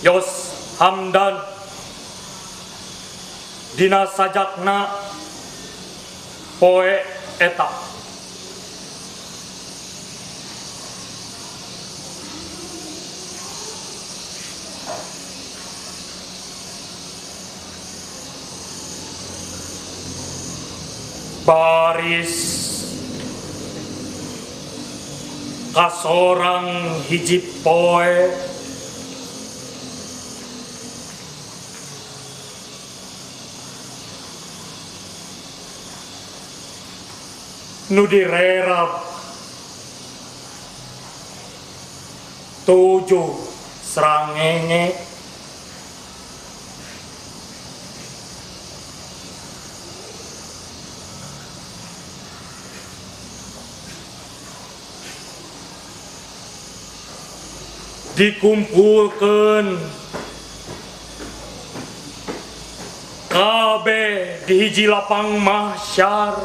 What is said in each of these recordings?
Yos Hamdan dina sajakna poe eta. Baris kasorang hiji poe nu direrab 7 srangenge dikumpulkeun kabeh di hiji lapang mahsyar.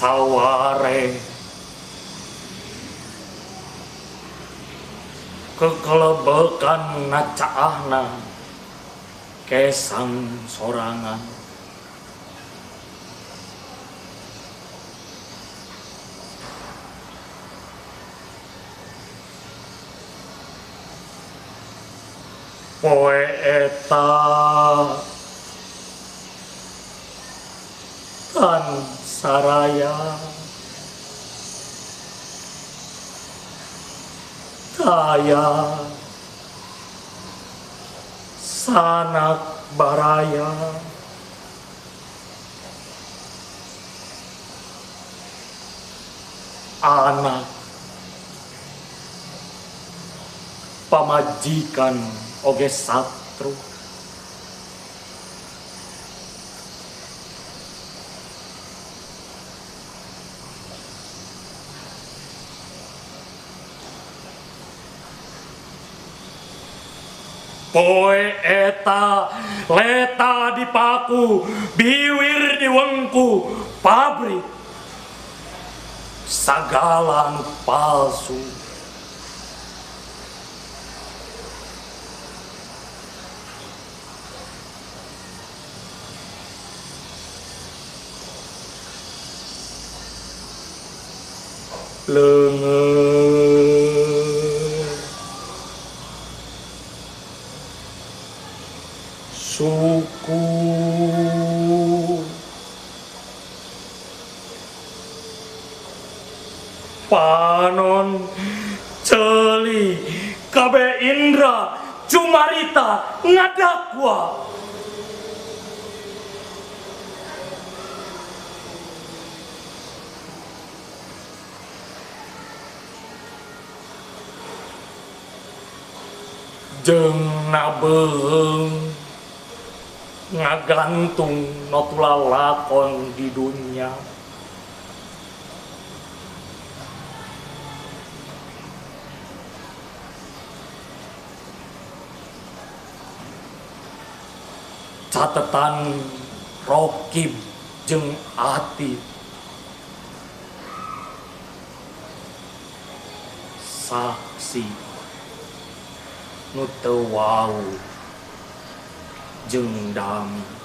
Saware kekelebekan nacaahna kesang sorangan. Poe eta tan saraya taya sanak baraya anak pamajikan oge satru. Poe eta leta dipaku, biwir diwengku, pabrik sagala nu palsu. Leungeun suku panon ceuli kabeh indra cumarita ngadakwa. Jeung nabeung ngagantung notula lakon di dunya. Catetan rokib jeung atid saksi nu teu wau jeung dami.